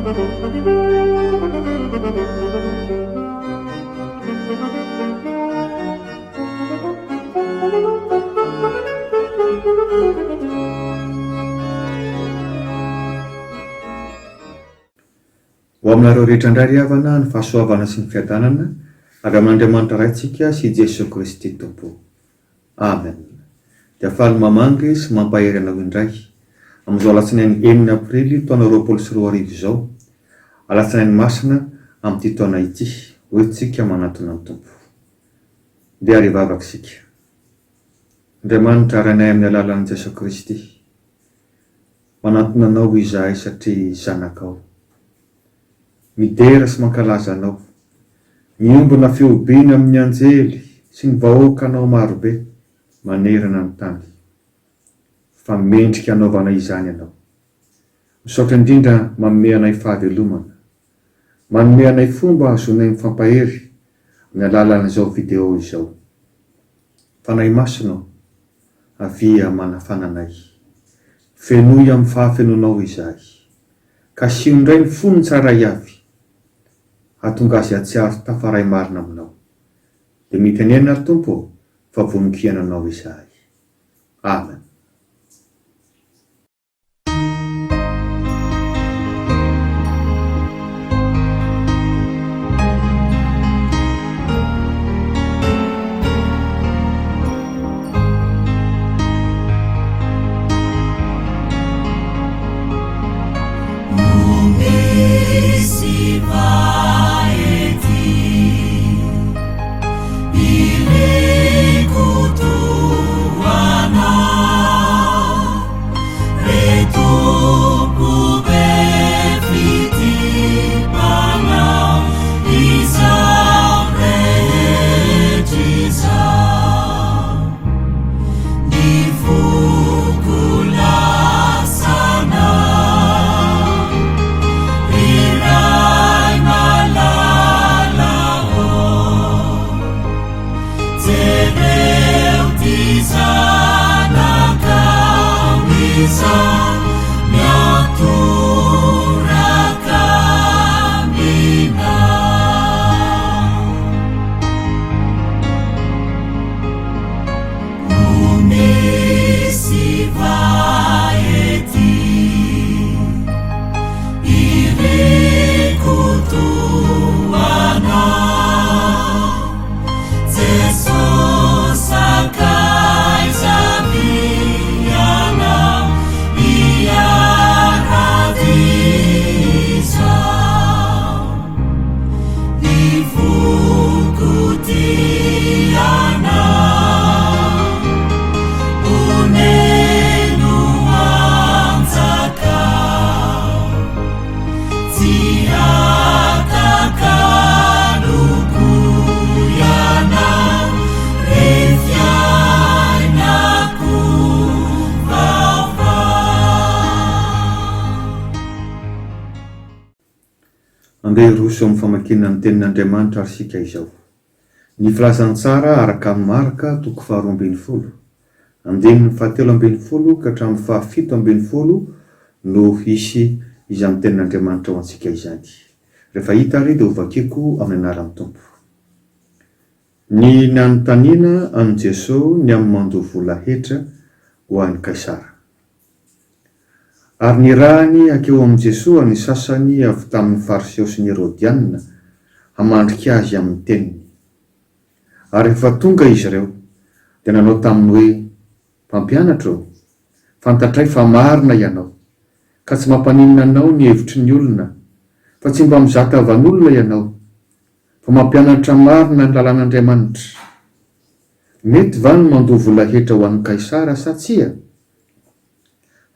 Ho aminareo rehetra indray ry havana ny fahasoavana sy ny fiadanana avy amin'Andriamanitra Raintsika sy Jesoa Kristy Tompo. Amen. Dia faly mamangy sy mampahery anao indray amin'izao alatsinainy enina aprily taona 2020 izao, alatsinainy masina amin'ity taona ity, hoentintsika manantona ny Tompo. Ndeha ary hivavaka isika. Andriamanitra Rainay amin'ny alalan'i Jesoa Kristy, manantona Anao izahay satria zanakao. Midera sy mankalaza Anao. Miombona fihobiana amin'ny anjely sy ny vahoakanao marobe manerana ny tany. Fa mendrika hanaovana izany Ianao. Misaotra indrindra manome anay fahavelomana. Manome anay fomba ahazoanay mifampahery amin'ny alalan'izao video izao. Fanahy Masina ô, avia manafana anay. Fenoy amin'ny fahafenoanao izahay. Kasiho indray ny fon'ny tsirairay avy, hahatonga azy hahatsiaro tafaray marina aminao. Dia mitenena ry Tompo ô, fa vonon-kihaino Anao izahay. Amen. Andeha hiroso amin'ny famakiana ny Tenin'Andriamanitra ary isika izao. Ny Filazantsara araka an'i Marka toko faharoa ambin'ny folo, andininy fahatelo ambin'ny folo ka hatramin'ny fahafito ambin'ny folo no hisy izany Tenin'Andriamanitra ho antsika izany. Rehefa hita ary dia hovakiko amin'ny anaran'ny Tompo. Ny nanontaniana an'i Jesoa ny amin'ny mandoa vola hetra ho an'i Kaisara. Ary nirahany hankeo amin'i Jesoa ny sasany avy tamin'ny Fariseo sy ny Herodiana hamandrika Azy amin'ny teniny. Ary rehefa tonga izy ireo, dia nanao taminy hoe, Mpampianatra ô, fantatray fa marina Ianao, ka tsy mampaninona Anao ny hevitry ny olona, fa tsy mba mizaha tavan'olona Ianao, fa mampianatra marina ny lalàn'Andriamanitra. Mety va ny mandoa vola hetra ho an'i Kaisara sa tsia?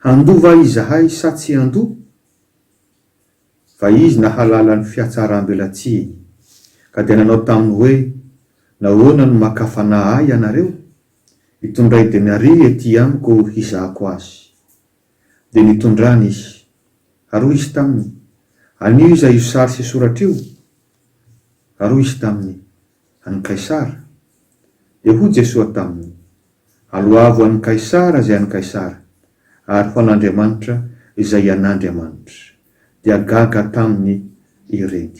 Handoa va izahay sa tsy handoa? Fa izy nahalala ny fihatsaram-belatsihiny, ka dia nanao taminy hoe, Nahoana no maka fanahy ahy ianareo? Itondray denaria ety amiko hizahako azy. Dia nitondrany izy. Ary hoy izy taminy, Anio iza io sary sy soratra io? Ary hoy izy taminy, An'i Kaisara. Dia hoy Jesoa taminy, Aloavo an'i Kaisara izay an'i Kaisara, ary ho an'Andriamanitra izay an'Andriamanitra. Dia gaga taminy ireny.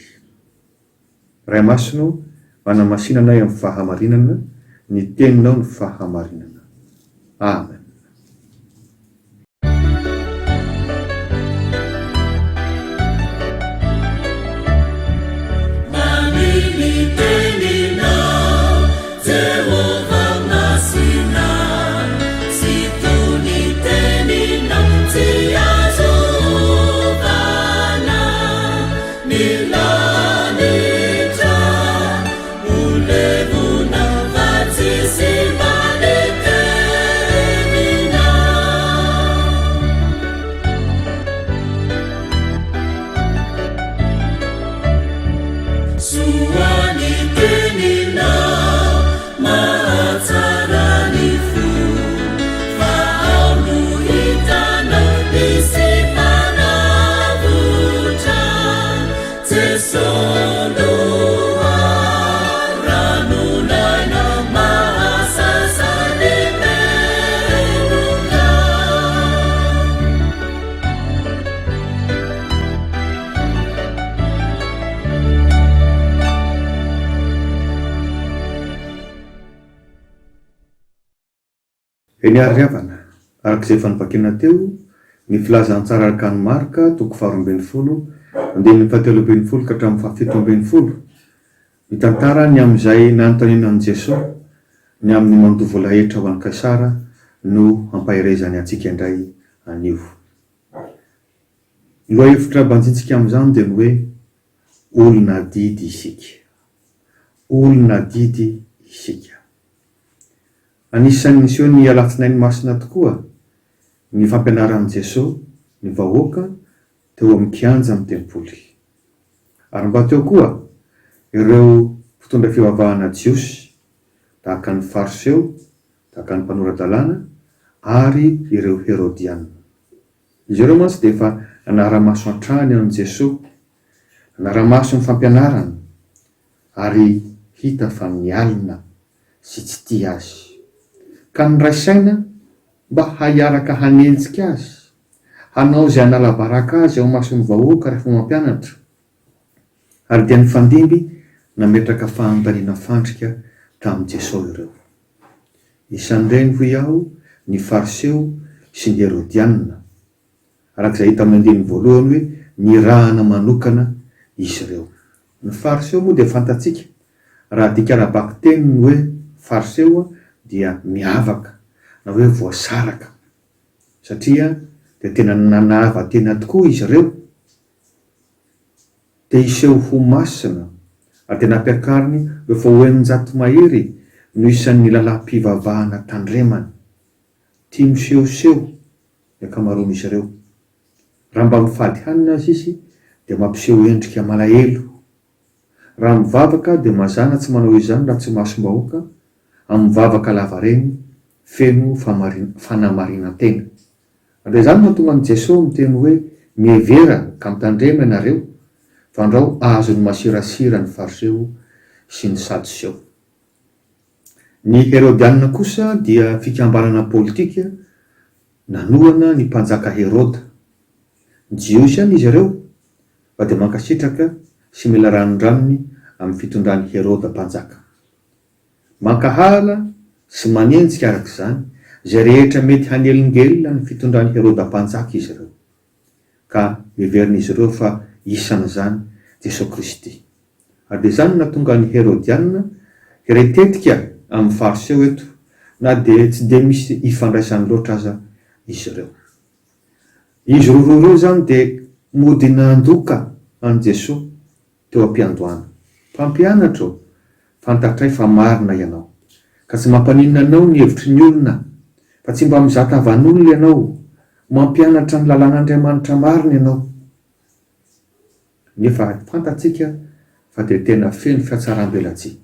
Ray Masina ô, manamasina anay amin'ny fahamarinana, ny Teninao no fahamarinana. Amen. Eny àry ry havana, araka izay efa novakiana teo, ny Filazantsara araka an'i Marka, toko faharoa ambin'ny folo, andininy fahatelo ambin'ny folo ka hatramin'ny fahafito ambin'ny folo, mitantara ny amin'izay nanontaniana an'i Jesoa ny amin'ny mandoa vola hetra ho an'i Kaisara no hampaherezany antsika indray anio. Ny lohahevitra banjintsika amin'izany dia ny hoe olon'adidy isika. Olon'adidy isika. Anisan'ny niseho ny Alatsinainy Masina tokoa ny fampianaran'i Jesoa ny vahoaka teo amin'ny kianjan'ny tempoly. Ary mba teo koa ireo mpitondra fivavahana jiosy tahaka ny Fariseo, tahaka ny mpanora-dalàna ary ireo Herodiana. Izy ireo mantsy dia efa nanara-maso hatrany an'i Jesoa, nanara-maso ny fampianarany ary hita fa mialona sy tsy tia azy. Ka niray saina mba hiaraka hanenjika azy, hanao izay hanala baraka azy ao imason'ny vahoaka rehefa mampianatra. Ary dia nifandimby nametraka fanontaniana fandrika tamin'i Jesoa ireo. Isan'ireny, hoy aho, ny Fariseo sy ny Herodianina, araka izay hita amin'ny andininy voalohany hoe nirahana manokana izy ireo. Ny Fariseo moa dia fantatsika, raha adika ara-bakiteny ny hoe Fariseo dia miavaka na hoe voasaraka, satria dia tena nanava-tena tokoa izy ireo. Te hiseho ho masina ary dia nampiakariny ho efa ho 600 mahery no isan'ny lalam-pivavahana tandremany. Tia misehoseho ny ankamaroan'izy ireo. Raha mba mifady hanina aza izy dia mampiseho endrika malahelo. Raha mivavaka dia mazàna tsy manao izany raha tsy imasom-bahoaka, amin'ny vavaka lavareny feno fanamarinan-tena. Ary dia izany no mahatonga an'i Jesoa miteny hoe, Mihevera ka mitandrema ianareo, fandrao azon'ny masirasira ny Fariseo sy ny Sadoseo. Ny Herodianina kosa dia fikambanana politika nanohana ny mpanjaka Heroda. Jiosy ihany izy ireo, fa dia mankasitraka sy mila ranondranony amin'ny fitondran'i Heroda mpanjaka. Mankahala sy manenjika araka izany izay rehetra mety hanelingelina ny fitondran'i Heroda Mpanjaka izy ireo, ka heverin'izy ireo fa isan'izany Jesoa Kristy. Ary dia izany no nahatonga ny Herodiana hiray tetika amin'ny Fariseo eto, na dia tsy dia misy ifandraisany loatra aza izy ireo. Izy roroa ireo izany dia mody nandoka an'i Jesoa teo am-piandohana. Mpampianatra ô, fantatray fa marina ianao, ka tsy mampaninona anao ny hevitry ny olona, fa tsy mba mizaha tavan'olona ianao, mampianatra ny lalàn'Andriamanitra marina ianao. Nefa fantatsika fa dia tena feno fihatsaram-belatsihy.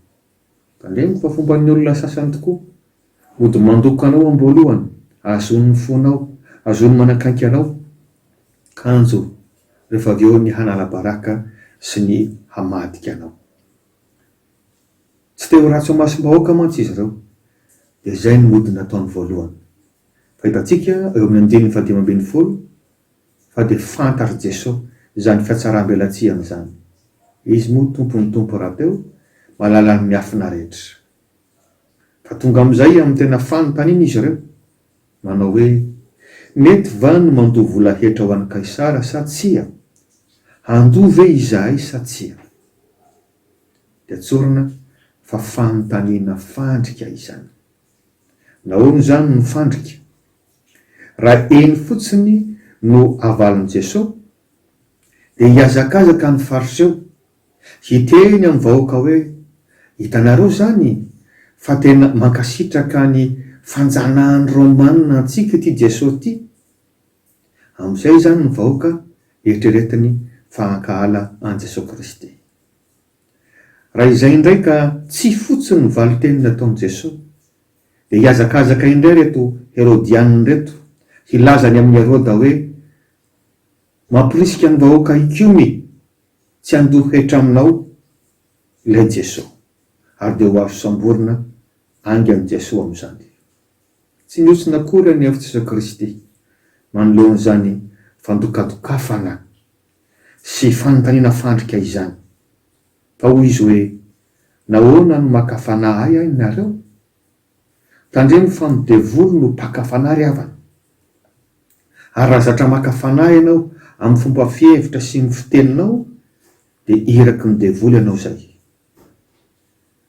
Tandremo fa fomban'ny olona sasany tokoa, mody mandoka anao am-boalohany, ahazoany ny fonao, ahazoany manakaiky anao, kanjo rehefa avy eo ny hanala baraka sy ny hamadika anao. Tsy te ho ratsy ao imasom-bahoaka mantsy izy ireo, dia izay no mody nataony voalohany. Fa hitantsika eo amin'ny andininy fahadimy ambin'ny folo fa dia fantatr'i Jesoa. izany fihatsaram-belatsihany izany. Izy moa Tompon'ny tompo rahateo, mahalala ny miafina rehetra. Fa tonga amin'izay amin'ny tena fanontaniana izy ireo, manao hoe, Mety va ny mandoa vola hetra ho an'i Kaisara sa tsia? Handoa ve izahay sa tsia? Dia tsorina fa fanontaniana fandrika izany. Nahoana izany no fandrika? Raha eny fotsiny no avalin'i Jesoa, dia hihazakazaka ny Fariseo, hiteny amin'ny vahoaka hoe, Hitanareo izany fa tena mankasitraka ny fanjanahan'ny Romana antsika ity Jesoa ity? Amin'izay izany ny vahoaka eritreretiny fa hankahala an'i Jesoa Kristy. Raha izay indray ka tsy fotsiny ny valinteny nataon'i Jesoa, dia hihazakazaka indray ireto Herodianina ireto hilaza ny amin'i Heroda hoe, Mamporisika ny vahoaka hikomy tsy handoa hetra aminao ilay Jesoa, ary dia ho azo samborina haingana Jesoa amin'izany. Tsy mihontsina akory anefa Jesoa Kristy manoloana izany fandokadokafana sy fanontaniana fandrika izany, fa hoy Izy hoe, Nahoana no maka fanahy Ahy nareo? Tandremo fa ny devoly no mpaka fanahy ry havana. Ary raha zatra maka fanahy ianao amin'ny fomba fihevitra sy ny fiteninao dia iraky ny devoly ianao izay.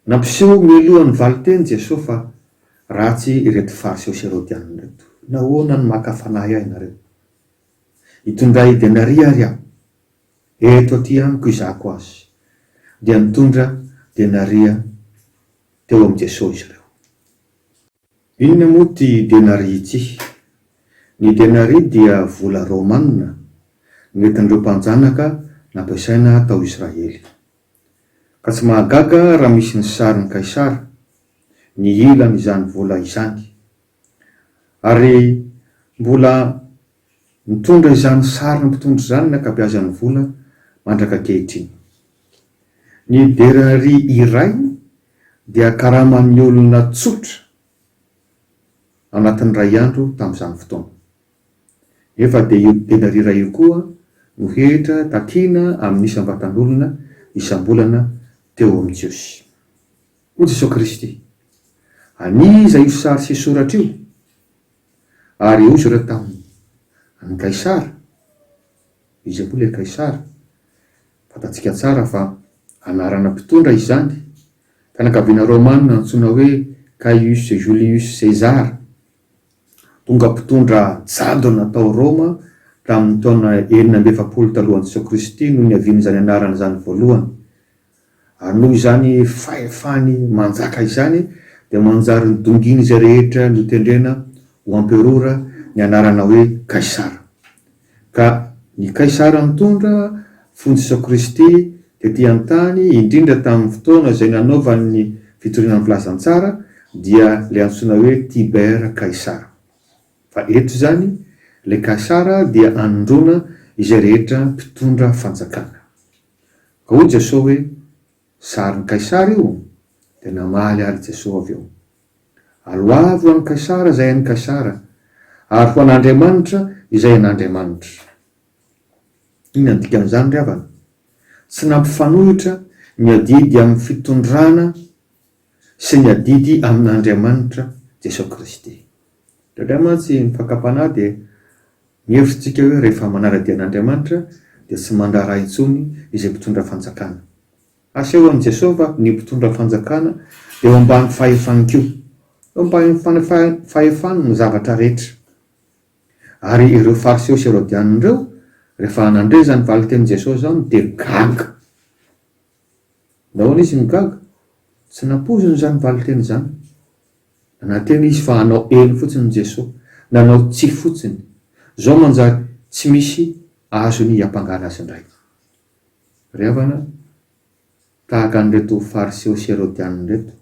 Nampiseho mialoha ny valinteny Jesoa fa ratsy ireto Fariseo sy Herodianina ireto. Nahoana no maka fanahy ahy nareo? Itondray denaria ary aho. Eto aty amiko izahako azy. Dia nitondra denaria teo amin'i Jesoa izy ireo. Inona moa ity denaria ity? Ny denaria dia vola romanina nentin'ireo mpanjanaka nampiasaina tao Israely. Ka tsy mahagaga raha misy ny sarin'i Kaisara ny ilan'izany vola izany. Ary mbola mitondra izany sarin'ny mpitondra izany ny ankabeazan'ny vola mandraka ankehitriny. Ny denaria iray dia karaman'ny olona tsotra anatin'ny iray andro tamin'izany fotoana. Nefa dia io denaria iray io koa no hetra takiana amin'ny isam-batan'olona isam-bolana teo amin'ny Jiosy. Hoy Jesoa Kristy, An'iza io sary sy soratra io? Ary hoy izy ireo taminy, An'i Kaisara. Iza moa ilay Kaisara? Fantatsika tsara fa anarana mpitondra izany, fianakaviana romana antsoina hoe Caius Julius Caesar, tonga mpitondra jadona tao Roma tamin'ny taona 46 talohan'i Jesoa Kristy no niavian'izany anarana izany voalohany. Ary noho izany fahefany manjaka izany dia manjary nidongin'izay rehetra notendrena ho amperora ny anarana hoe Kaisara. Ka ny Kaisara nitondra fony Jesoa Kristy tety an-tany, indrindra tamin'ny fotoana izay nanaovany ny fitoriana ny filazantsara dia ilay antsoina hoe Tiber Kaisara. Fa eto izany ilay Kaisara dia anondroana izay rehetra mpitondra fanjakana. Ka hoy Jesoa hoe, Sarin'i Kaisara io? Dia namaly àry Jesoa avy eo, Aloavy ho an'i Kaisara izay an'i Kaisara, ary ho an'Andriamanitra izay an'Andriamanitra. Inona no dikan'izany ry havana? Tsy nampifanohitra ny adidy amin'ny fitondrana sy ny adidy amin'Andriamanitra Jesoa Kristy. Indraindray mantsy ny fakam-panahy dia mihevitra isika hoe rehefa manara-dia an'Andriamanitra dia tsy mandraharaha intsony izay mpitondra fanjakana. Aseho amin'i Jesoa fa ny mpitondra fanjakana dia eo ambany fahefany koa. Eo ambany fahefany ny zavatra rehetra. Ary ireo Fariseo sy Herodianina ireo, rehefa nandre izany valin-tenin'i Jesoa izany dia gaga. Nahoana izy no gaga? Tsy nampoiziny izany valin-teny izany. Nanantena izy fa hanao eny fotsiny Jesoa, nanao tsia fotsiny. Izao manjary tsy misy azony hiampangana azy indray. Ry havana, tahaka an'ireto Fariseo sy Herodianina ireto,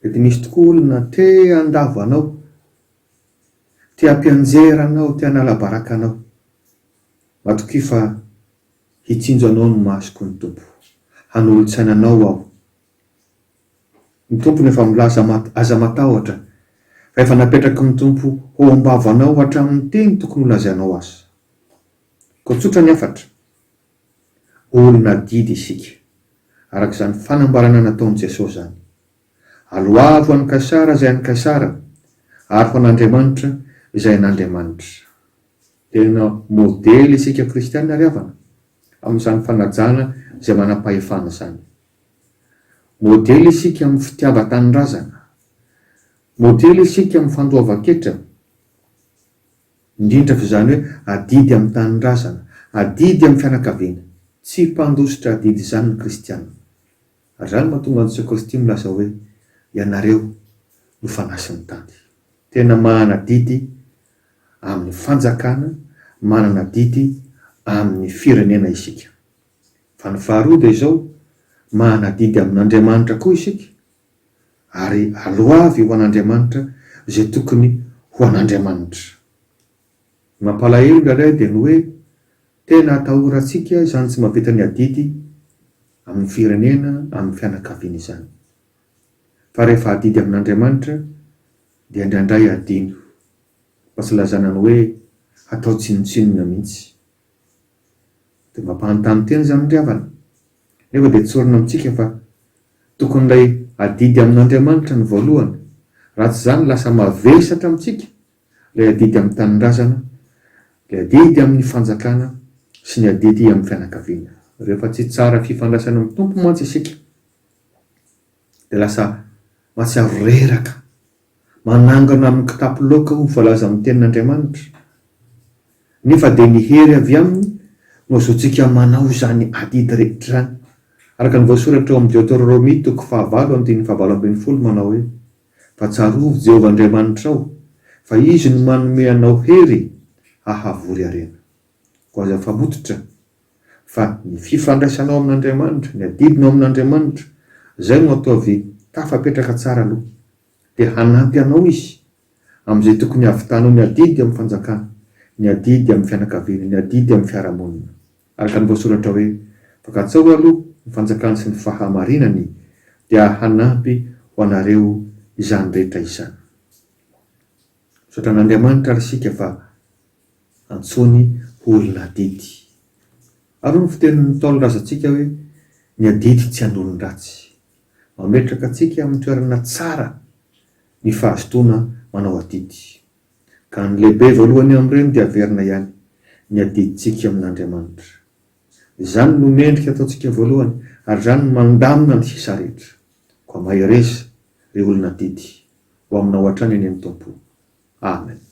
mety misy tokoa olona te handavo anao, te hampianjera anao, te hanala baraka anao. Matokia fa hitsinjo anao ny masoko ny Tompo. Hanolo-tsaina anao aho. Ny Tompo no efa milaza aza matahotra fa efa napetraky ny Tompo ho ao am-bavanao hatramin'ny teny tokony holazainao aza. Koa tsotra ny hafatra. Olona adidy isika, araka izany fanambarana nataon'i Jesosy izany. Aloavo an'i Kaisara izay an'i Kaisara, ary ho an'Andriamanitra izay an'Andriamanitra. Tena modely isika kristiana ry havana, amin'izany fanajana izay manam-pahefana izany. Modely isika amin'ny fitiavan-tanindrazana. Modely isika amin'ny fandoavan-ketra. Indrindra fa izany hoe adidy amin'ny tanindrazana, adidy amin'ny fianakaviana. Tsy mpandositra adidy izany ny kristiana. Ary izany no mahatonga an'i Jesoa Kristy milaza hoe, Ianareo no fanasin'ny tany. Tena manana adidy amin'ny fanjakana, manana adidy amin'ny firenena isika. Fa ny faharoa dia izao, manana adidy amin'Andriamanitra koa isika, ary aloavy ho an'Andriamanitra izay tokony ho an'Andriamanitra. Ny mampalahelo indraindray dia ny hoe tena atahorantsika izany tsy mahavita ny adidy amin'ny firenena, amin'ny fianakaviana izany. Fa rehefa adidy amin'Andriamanitra dia indraindray adino, mba tsy ilazana ny hoe hatao tsinontsinona mihitsy. Dia mampanontany tena izany ry havana. Nefa dia tsorina amintsika fa tokony ilay adidy amin'Andriamanitra no voalohany, raha tsy izany lasa mavesatra amintsika ilay adidy amin'ny tanindrazana, ilay adidy amin'ny fanjakana sy ny adidy amin'ny fianakaviana. Rehefa tsy tsara fifandraisana amin'ny Tompo mantsy isika dia lasa mahatsiaro reraka, manangana amin'ny kitapo loaka hoy ny voalaza amin'ny tenin'Andriamanitra. Nefa dia ny hery avy Aminy no azontsika manao izany adidy rehetra izany. Araka ny voasoratra ao amin'ny Deoterônômia toko fahavalo andininy fahavalo ambinifolo manao hoe, Fa tsarovy Jehovah Andriamanitrao, fa Izy no manome anao hery hahavory harena. Koa aza afa-mototra, fa ny fifandraisanao amin'Andriamanitra, ny adidinao amin'Andriamanitra, izay no ataovy tafapetraka tsara aloha, dia hanampy anao Izy amin'izay tokony hahavitanao ny adidy amin'ny fanjakana, ny adidy amin'ny fianakaviana, ny adidy amin'ny fiarahamonina. Araka ny voasoratra hoe, Fa katsaho aloha ny fanjakany sy ny fahamarinany, dia hanampy ho anareo izany rehetra izany. Misaotra an'Andriamanitra ary isika fa antsoiny ho olona adidy. Ary hoy ny fitenin'ny Ntaolo razantsika hoe, Ny adidy tsy an'olon-dratsy. Mametraka antsika amin'ny toerana tsara ny fahazotoana manao adidy. Ka ny lehibe voalohany amin'ireny dia averina ihany, ny adidintsika amin'Andriamanitra. Izany no mendrika ataontsika voalohany ary izany no mandamina ny sisa rehetra. Koa mahereza, ry olona adidy, ho aminao hatrany anie ny Tompo. Amen.